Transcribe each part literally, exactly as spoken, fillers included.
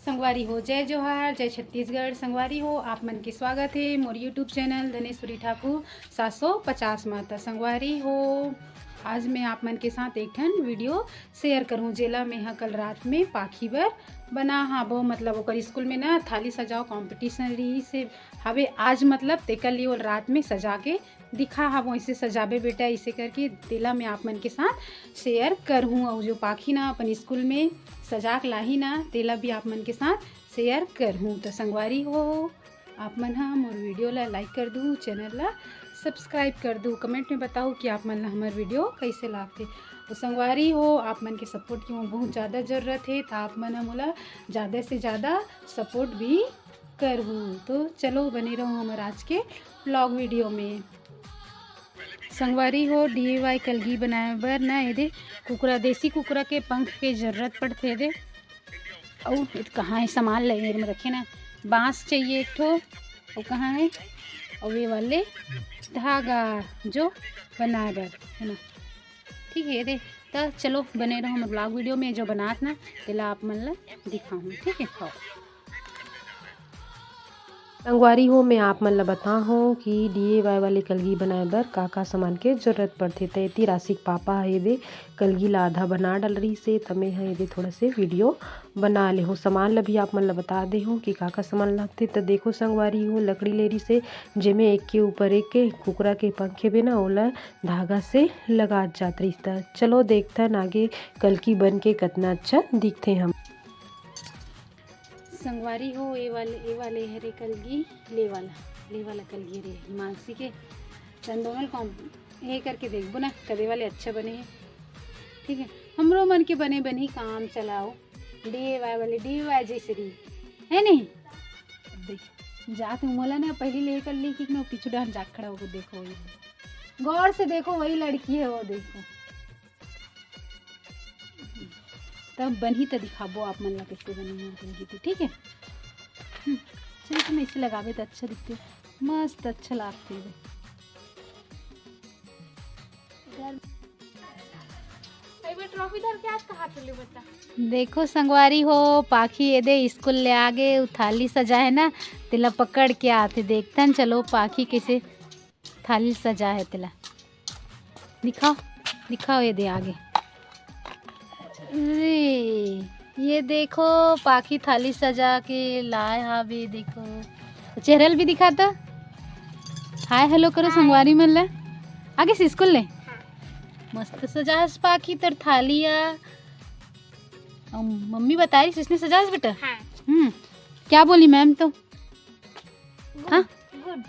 संगवारी हो, जय जोहार, जय छत्तीसगढ़। संगवारी हो, आप मन के स्वागत हे मोर YouTube चैनल धनेश्वरी ठाकुर सात सौ पचास मा। त संगवारी हो, आज मैं आप मन के साथ एक ठन वीडियो शेयर करूँ, जेला मैं ह कल रात में पाखी बर बना हाबो। मतलब ओकर स्कूल में ना थाली सजाओ कॉम्पिटिशन रहिस हे हवे आज, मतलब तेकर लिए ओला रात में सजा के दिखा हाबो, ऐसे सजाबे बेटा, ऐसे करके तेला मैं आप मन के साथ शेयर करहूँ। और जो पाखी ना अपन स्कूल में सजा के लाही ना, तेला भी आप मन के साथ शेयर करहूँ। तो संगवारी हो, आप मन ह मोर वीडियो ला लाइक कर दू, चैनल ला सब्सक्राइब कर दू, कमेंट में बताओ कि आप मन ला हमर वीडियो कैसे लागथे। तो संगवारी हो, आप मन के सपोर्ट के मोला बहुत ज़्यादा ज़रूरत हे, तो आप मन ह मोला ज़्यादा से ज़्यादा सपोर्ट भी करहू। तो चलो बने रहो हमर आज के ब्लॉग वीडियो में। संगवारी हो, डीआईवाई कलगी बनाए बर ना एदे कुकरा, देसी कुकरा के पंख के जरूरत पड़थे एदे। अउ कहाँ हे सामान ले, मेरे में रखे ना, बांस चाहिए एक ठो, अउ कहाँ हे, अउ ये वाले धागा जो बनाए बर हे ना। ठीक है, एदे त चलो बने रहो हमर ब्लॉग वीडियो में, जो बनात ना तेला आप मन ला दिखाहूँ। ठीक है, हाँ। संगवारी हो, मैं आप मन ल बताहूँ कि डीआईवाई वाले कलगी बनाए बर का का सामान के जरूरत पड़थे। त एती राशि के पापा ह एदे कलगी ला आधा बना डाल रहिस हे, त मैं ह एदे थोड़ा से वीडियो बना ले हूँ। सामान ल भी आप मन ल बता दे हूँ कि का का सामान लगथे। त देखो संगवारी हो, लकड़ी ले रहिस हे, जेमे एक के ऊपर एक के कुकरा के पंख हेबे ना, ओला धागा से लगात जात रहिस। त चलो देखथन आगे कलगी बन के कतना अच्छा दिखथे हम। संगवारी हो, ए वाले, ए वाले हरे कलगी, ले वाला, ले वाला कलगी रे हिमांशी के। चंदोमल कॉम, ये करके देखबो ना, कदे वाले अच्छा बने हे। ठीक है, हमरो मन के बने बनी काम चलाओ। डीआईवाई वाले, डीआईवाई जैसे रही, है नहीं? देख, जात मोला ना पहली ले कर ली कि ना, पीछू डाहन जाके खड़ा होके देखो, ये गौर से देखो, वही लड़की है वो, देखो। तब बनही त दिखाबो आप मन ला, कैसे बनही मोर कलगी तो, ठीक है? हम्म, चल, तुम ऐसे लगाबे त अच्छा दिखते, मस्त अच्छा लागते। घर एक बार ट्रॉफी धर के आज कहाँ चले बच्चा? देखो संगवारी हो, पाखी एदे स्कूल ले आगे, उ थाली सजा है ना, तेला पकड़ के आथे। देखथन, चलो पाखी कैसे थाली सजा है तेला। दिखाओ, दिखाओ एदे आगे। अरे, ये देखो, पाखी थाली सजा के लाए हावे, देखो। चेहरा ल भी दिखा तो। हाय, हेलो करो हाय। संगवारी मन ला। आगे से स्कूल ले। हाँ। मस्त सजास पाखी तोर थाली आ। अम, मम्मी बता रही, इसने सजास बेटा? हाँ। हम्म, क्या बोली मैम तो? हाँ? गुड।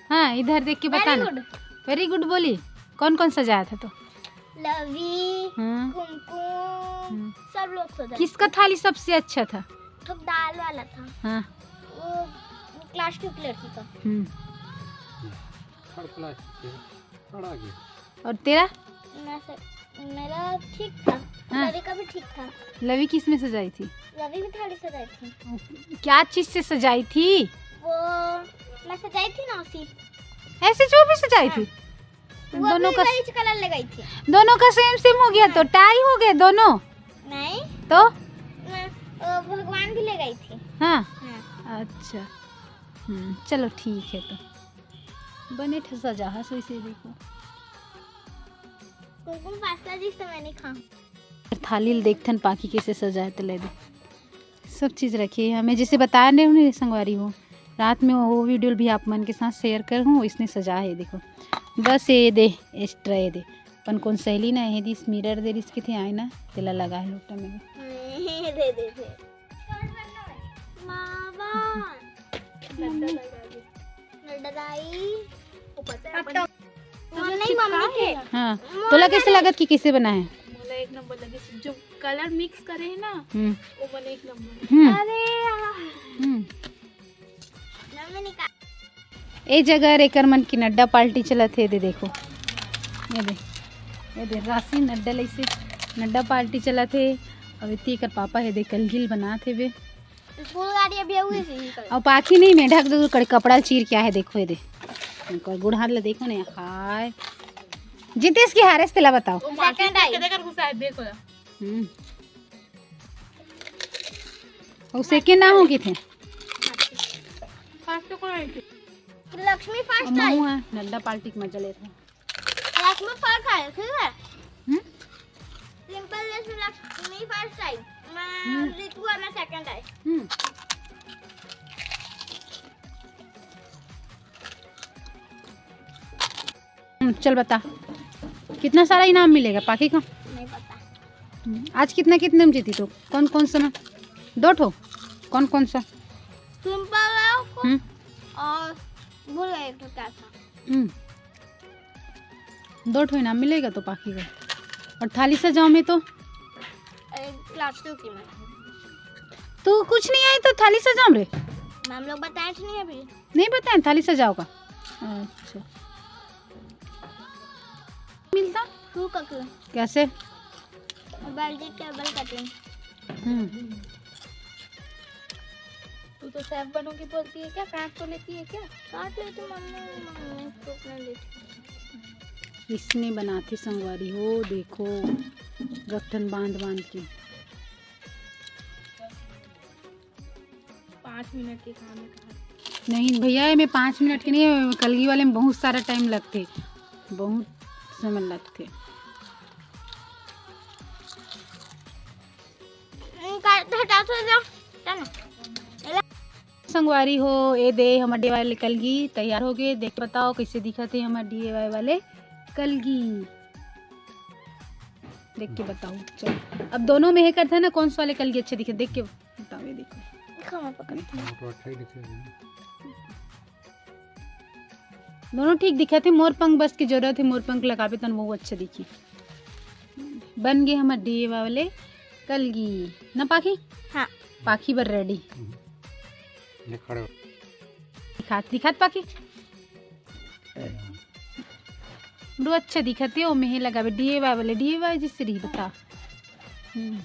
हाँ, इधर देख के बता ना। वेरी गुड। वेरी गुड बोली। कौन कौन सजाया था तो? लवी, हाँ। कुमकुम, हम्म। सब लोग सजाए किसका थे। थाली सबसे अच्छा था? तो दाल वाला था। हाँ। वो, वो क्लास टू की लड़की का। हम्म। थर्ड क्लास के, थर्ड आ गया। और तेरा? मैं से, मेरा ठीक था। हाँ। लवी का भी ठीक था। लवी किस में सजाई थी? लवी भी थाली सजाई थी। क्या चीज से सजाई थी? वो मैं सजाई थी ना उसी। ऐसे जो भी सजाई हाँ। थी? वो दोनों भी का वही कलर लगाई थी। दोनों का सेम सेम हो गया तो हाँ। टाई हो गए दोनों। नहीं। तो? मैं, वो भगवान भी लगाई थी। हाँ। हाँ। अच्छा। हम्म, चलो ठीक है तो। बने ठे सजा हस वैसे देखो। कुमकुम पास्ता जिस तो मैं नहीं खाऊं। थाली ल देखथन पाखी कैसे सजाए त ले दे। सब चीज रखे हमें जैसे बता रहे हूँ ना संगवारी हो। रात में वो वीडियो भी आप मन के साथ शेयर कर हूँ, इसने सजा है देखो। बस ये दे, एक्स्ट्रा ये दे। अपन कौन सहेली ना ये दिस मिरर दे रिस के थे आए ना, तेला लगा है लोटा में। दे दे दे। मावा। नड्डा दाई। वो पता है अपन वो नहीं मम्मी के। हाँ। मोला तोला कैसे ना लगत कि कैसे बना है? मोला एक नंबर लगे, जो कलर मिक्स करे है ना, हम्म। वो मन एक नंबर। हम्म। अरे यार। हम्म। मम्मी निकाल। ए जगह एकर मन की नड्डा पार्टी चलत हे, दे देखो। ये दे, ये दे, राशि नड्डा लैसे, नड्डा पार्टी चलत हे। अब इतनी एकर पापा हे दे, कलगिल बनात हे बे। स्कूल गाड़ी अभी आऊ इसे ही कर। अउ पाखी नहीं में ढक दो, कड़-, कपड़ा चीर क्या है, देखो ये दे। इनको गुड़ हाथ ले देखो ना, हाय। जितेश की हारे से तेला बताओ। वो माखी सेकंड आई। देखकर गुस्सा है, देखो। हम्म। अउ सेके ना हो किथे। फर्स्ट तो कौन आई थी? लक्ष्मी फर्स्ट आई। महुआ नड्डा पार्टी के मजा लेत हे। लक्ष्मी फर्स्ट आई, ठीक है। हम्म? सिंपल लेस में लक्ष्मी फर्स्ट आई। मैं हम्म। रितु और मैं सेकंड आई। हम्म। हम्म, चल बता, कितना सारा इनाम मिलेगा पाखी को? नहीं पता। हम्म, आज कितना कितना में जीती तू? कौन कौन सा में? दो ठो। कौन कौन सा? सिंपल है उसको हम्म, और भूल गए एक तो क्या था। हम्म। दो ठो इनाम मिलेगा तो पाखी को। और थाली सजाओ में तो एक प्लास्टिक की मैं। तू कुछ नहीं आई तो थाली सजाओ रे। मैम लोग बताए थे नहीं अभी। नहीं बताए थाली सजाओ का। अच्छा, मिलता तू कक कैसे? मोबाइल की टेबल कटिंग। हम्म। तू तो शेफ बनूंगी बोलती है क्या? काट तो लेती है क्या? काट लेती मम्मी, मम्मी तो अपने लेती। इसने बनाते संगवारी हो, देखो गट्ठन बांध बांध के। पाँच मिनट के काम है कहा। नहीं भैया, ये में पाँच मिनट के नहीं, कलगी वाले में बहुत सारा टाइम लगते, बहुत समय लगते। काट हटा तो जा। चल ना। संगवारी हो, ए दे हमर डीआईवाई वाले कलगी तैयार हो गए। देख बताओ कैसे दिखत हे हमर डीआईवाई वाले कलगी। देख के बताओ। चल, अब दोनों में हे करता ना, कौन सा वाले कलगी अच्छे दिखे, देख के बताओ। ये देखो, दिखा मैं पकड़। वो तो अच्छा ही दिखेगा। दोनों ठीक दिखत हे। मोर पंख बस की जरूरत हे, मोर पंख लगाबे तन वो अच्छा दिखी। बन गए हमर डीआईवाई वाले कलगी ना पाखी। हाँ। पाखी बर रेडी। ये खड़े हो। दिखात दिखात पाखी। बड़ो अच्छा दिखत हे, ओमे हे लगाबे डीआईवाई वाले, डीआईवाई जिससे रही बता। हम्म।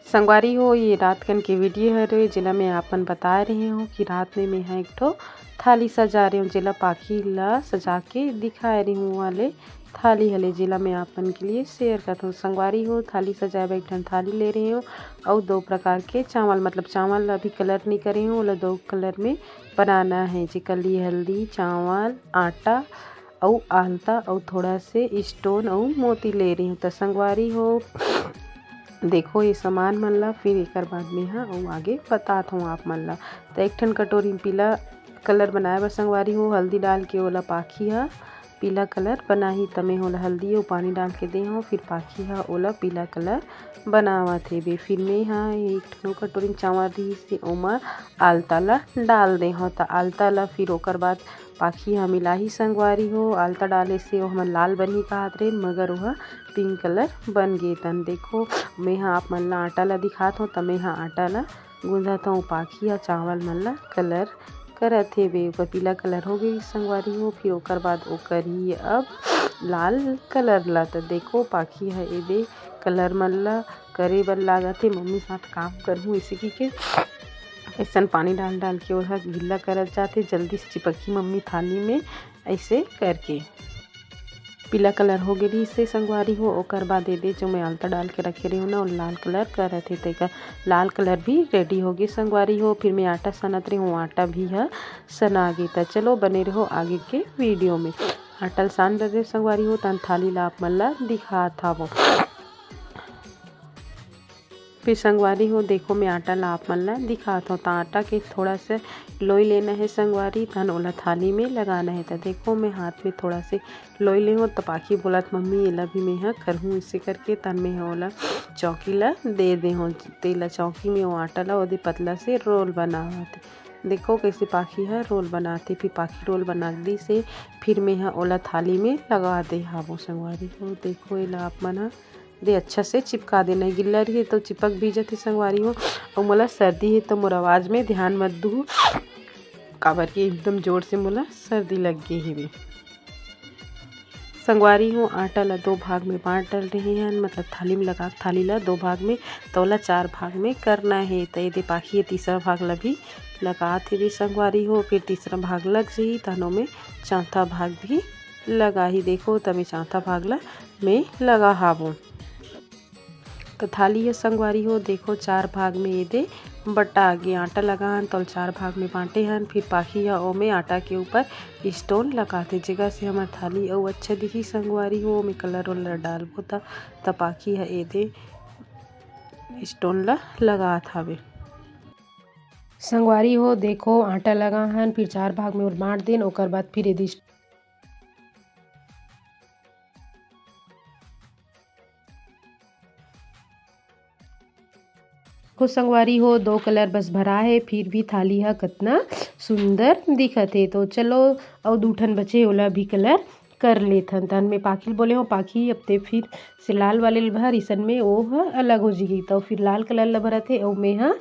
संगवारी हो, ये रात कन के वीडियो हरे, जेला मैं आपन बता रही हूँ कि रात में मैं ह एक ठो थाली सजा रही हूँ, जेला पाखी ला सजा के दिखा रही हूँ। वाले थाली हले, जेला मैं आपन के लिए शेयर करत हूँ। संगवारी हो, थाली सजाए बर एक ठन थाली ले रही हूँ अउ दो प्रकार के चावल, मतलब चावल ला अभी कलर नहीं करे हूँ, ओला दो कलर में बनाना है, जेकर लिए हल्दी, चावल, आटा अउ आलता अउ थोड़ा से स्टोन अउ मोती ले रही हूँ। त संगवारी हो, देखो ये सामान मन ला, फिर एकर बाद में हा अउ आगे बतात हूँ आप मन ला। त एक ठन कटोरी में पीला कलर बनाए बर संगवारी हो, हल्दी डाल के ओला पाखी हा पीला कलर बनाही। त मैं ओला हल्दी अउ पानी डाल के दे हूँ, फिर पाखी हा ओला पीला कलर बनावत हे बे। फिर मैं हा एक ठन कटोरी में चावल रही से ओमा आलता ला डाल दे हूँ। त आलता ला फिर ओकर बाद पाखी ह मिलाही संगवारी हो। आलता डाले से ओ हमर लाल बनही कहत रहिन, मगर ओह पिंक कलर बन गे। तन देखो, मैं ह आप मन ला आटा ला दिखात हूँ, त मैं ह आटा ला गूंजत हूँ। पाखी ह चावल मन ला कलर करत हे बे, ओकर पीला कलर हो गई संगवारी हो। फिर ओकर बाद ओकर ही अब लाल कलर ला, त देखो पाखी ह एदे कलर मन ला करे बर लागत हे। मम्मी साथ काम करहूँ इसी की के ऐसन पानी डाल डाल के ओला गिल्ला करत जाथे, जल्दी से चिपकही मम्मी थाली में। ऐसे करके पीला कलर हो गे रहिस हे संगवारी हो। ओकर बाद एदे जो मैं आलता डाल के रखे रही हूँ ना, वो लाल कलर करत हे, तेकर लाल कलर भी रेडी हो गे संगवारी हो। फिर मैं आटा सनत रही हूँ, आटा भी ह सना गे। त चलो बने रहो आगे के वीडियो में। आटा ल सान डरे संगवारी हो, तन थाली ला आप मन ला दिखात हावो। फिर संगवारी हो, देखो मैं आटा ला आप मन ला दिखात हूँ। त आटा के थोड़ा से लोई लेना है संगवारी, तहन ओला थाली में लगाना है। त देखो मैं हाथ में थोड़ा से लोई ले हूँ। त पाखी बोलत, "मम्मी, एला भी मैं ह करहूँ।" इसे करके तहन मैं ह ओला चौकी ला दे दे हूँ। तेला चौकी में वो आटा ला ओदे पतला से रोल बनावत। देखो कैसे पाखी ह रोल बनाथे। फिर पाखी रोल बना दिस हे, फिर मैं ह ओला थाली में लगा दे हावो संगवारी हो। देखो एला आप मन ह दे अच्छा से चिपका देना है। गिल्ला रही तो चिपक भी जथे संगवारी हो। अउ मोला सर्दी हे तो मोर आवाज में ध्यान मत दू, काबर कि एकदम जोर से मोला सर्दी लग गे हेवे। संगवारी हो, आटा ला दो भाग में बांट डल रहे हन, मतलब थाली में लगा के थाली ला दो भाग में, त ओला चार भाग में करना हे। त एदे पाखी ये तीसरा भाग ला भी लगात हेवे संगवारी हो, फिर तीसरा भाग लग जही, तहन ओमे चौथा भाग भी लगाही। देखो, त मैं चौथा भाग ला मैं लगा हावों। तो थाली ह संगवारी हो, देखो, चार भाग में एदे बटा गे। आटा लगा हन तो चार भाग में बांटे हन, फिर पाखी ह ओमे आटा के ऊपर stone लगाथे, जेकर से हमर थाली अउ अच्छा दिखी। संगवारी हो, ओमे colour वलर डालबो त, त पाखी ह एदे stone ला लगात हावे। संगवारी हो, देखो, आटा लगा हन, फिर चार भाग में ओला बांट देन, ओकर बाद फिर एदे देखो संगवारी हो, दो colour बस भरा हे, फिर भी थाली ह कतना सुंदर दिखत हे। तो चलो, अउ दू ठन बचे, ओला भी colour कर लेथन। तहन में पाखी ल बोले हो, पाखी, अब ते फिर से लाल वाले ल भर, इसन में ओ ह अलग हो जही। तो फिर लाल colour ला भरत हे, अउ में ह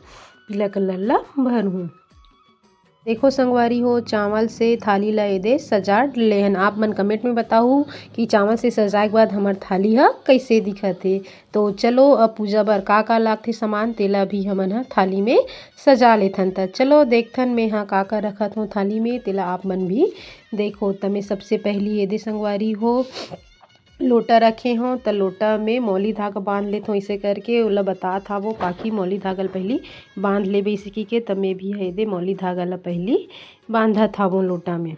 पीला colour ला भरहूँ। देखो संगवारी हो, चावल से थाली ला एदे सजा लेहन। आप मन comment में बताहू कि चावल से सजाए के बाद हमर थाली ह कइसे दिखत हे। तो चलो, अब पूजा बर का का लागथे सामान, तेला भी हमन ह थाली में सजा लेथन। त चलो देखथन, मैं ह का का रखत हूँ थाली में, तेला आप मन भी देखो। त मैं सबसे पहली एदे संगवारी हो, लोटा रखे हों, त लोटा में मौली धागा बांध लेथों। इसे करके ओला बतात हावों, पाखी मौली धागा ल पहिली बांध लेबे, इसे कहिके। त मैं भी एदे मौली धागा ल पहिली बांधत हावों लोटा में।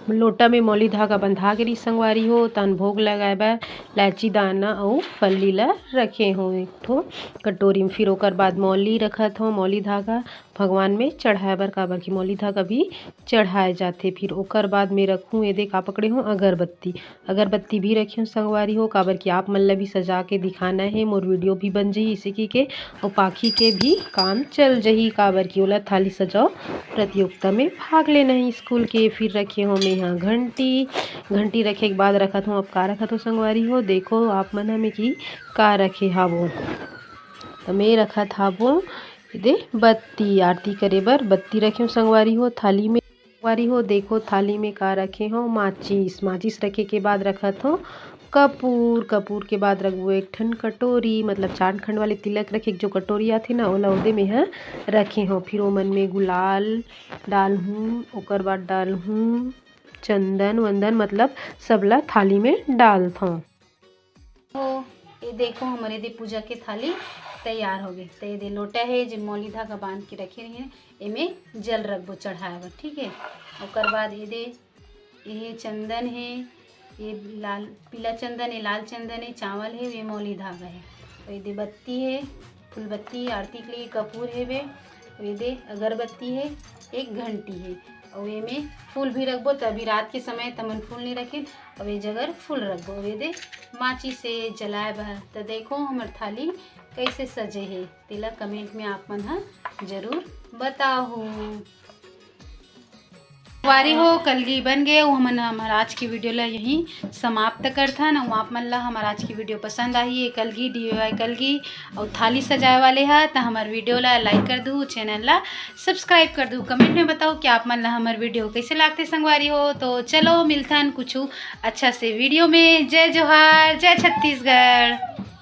लोटा में मौली धागा बंधा गे रिहिस संगवारी हो, तहन भोग लगाए बर लाची दाना अउ फल्ली ल रखे हों एक ठो कटोरी में। फिर ओकर बाद मौली रखत हों, मौली धागा भगवान में चढ़ाए बर, काबर कि मौली धागा भी चढ़ाए जाथे। फिर ओकर बाद में रखूँ, एदे का पकड़े हों, अगरबत्ती। अगरबत्ती भी रखे हों संगवारी हो, काबर कि आप मन ला भी सजा के दिखाना हे, मोर video भी बन जही इसे कहिके, अउ पाखी के भी काम चल जही, काबर कि ओला थाली सजाओ प्रतियोगिता में भाग लेना हे स्कूल के। फिर रखे हों मैं ह घंटी, घंटी रखे के बाद रखत हों, अब का रखत हों संगवारी हो, देखो आप मन ह मैं कि का रखे हावों। त मैं रखत हावों एदे बत्ती, आरती करे बर बत्ती रखे हों संगवारी हो थाली में। संगवारी हो, देखो थाली में का रखे हों, माचिस। माचिस रखे के बाद रखत हों कपूर। कपूर के बाद रखबो एक ठन कटोरी, मतलब चार खंड वाले तिलक रखे के जो कटोरी आथे ना, ओला ओदे में ह रखे हों। फिर ओमन में गुलाल डालहूँ, ओकर बाद डालहूँ चंदन वंदन, मतलब सबला थाली में डालथों। तो ये देखो, हमर एदे पूजा के थाली तैयार हो गे। तो एदे लोटा हे, जे मौली धागा बांध के रखे रहे, एमे जल रखबो चढ़ाए बर, ठीक है। ओकर बाद एदे, ये चंदन हे, ये लाल, पीला चंदन, ये लाल चंदन हे, चावल हे, ये मौली धागा हे। तो एदे बत्ती हे, फूलबत्ती, आरती के लिए कपूर हेवे, अउ एदे अगरबत्ती हे, एक घंटी हे, अउ एमे फूल भी रखबो। त अभी रात के समय त हमन फूल नहीं रखिन, अउ ए जगह फूल रखबो। अउ एदे माचिस हे जलाए बर। त देखो हमर थाली कैसे सजे हे, तेला comment में आप मन ह जरूर बताहू। संगवारी हो, कलगी बन गे, अउ हमन हमर आज के video ला यहीं समाप्त करथन। अउ आप मन ला हमर आज के video पसंद आही, ये कलगी, DIY कलगी अउ थाली सजाए वाले ह, त हमर video ला like कर दू, channel ला subscribe कर दू। Comment में बताओ कि आप मन ला हमर video कैसे लागथे संगवारी हो। तो चलो मिलथन कुछ अच्छा से video में। जय जोहार, जय छत्तीसगढ़।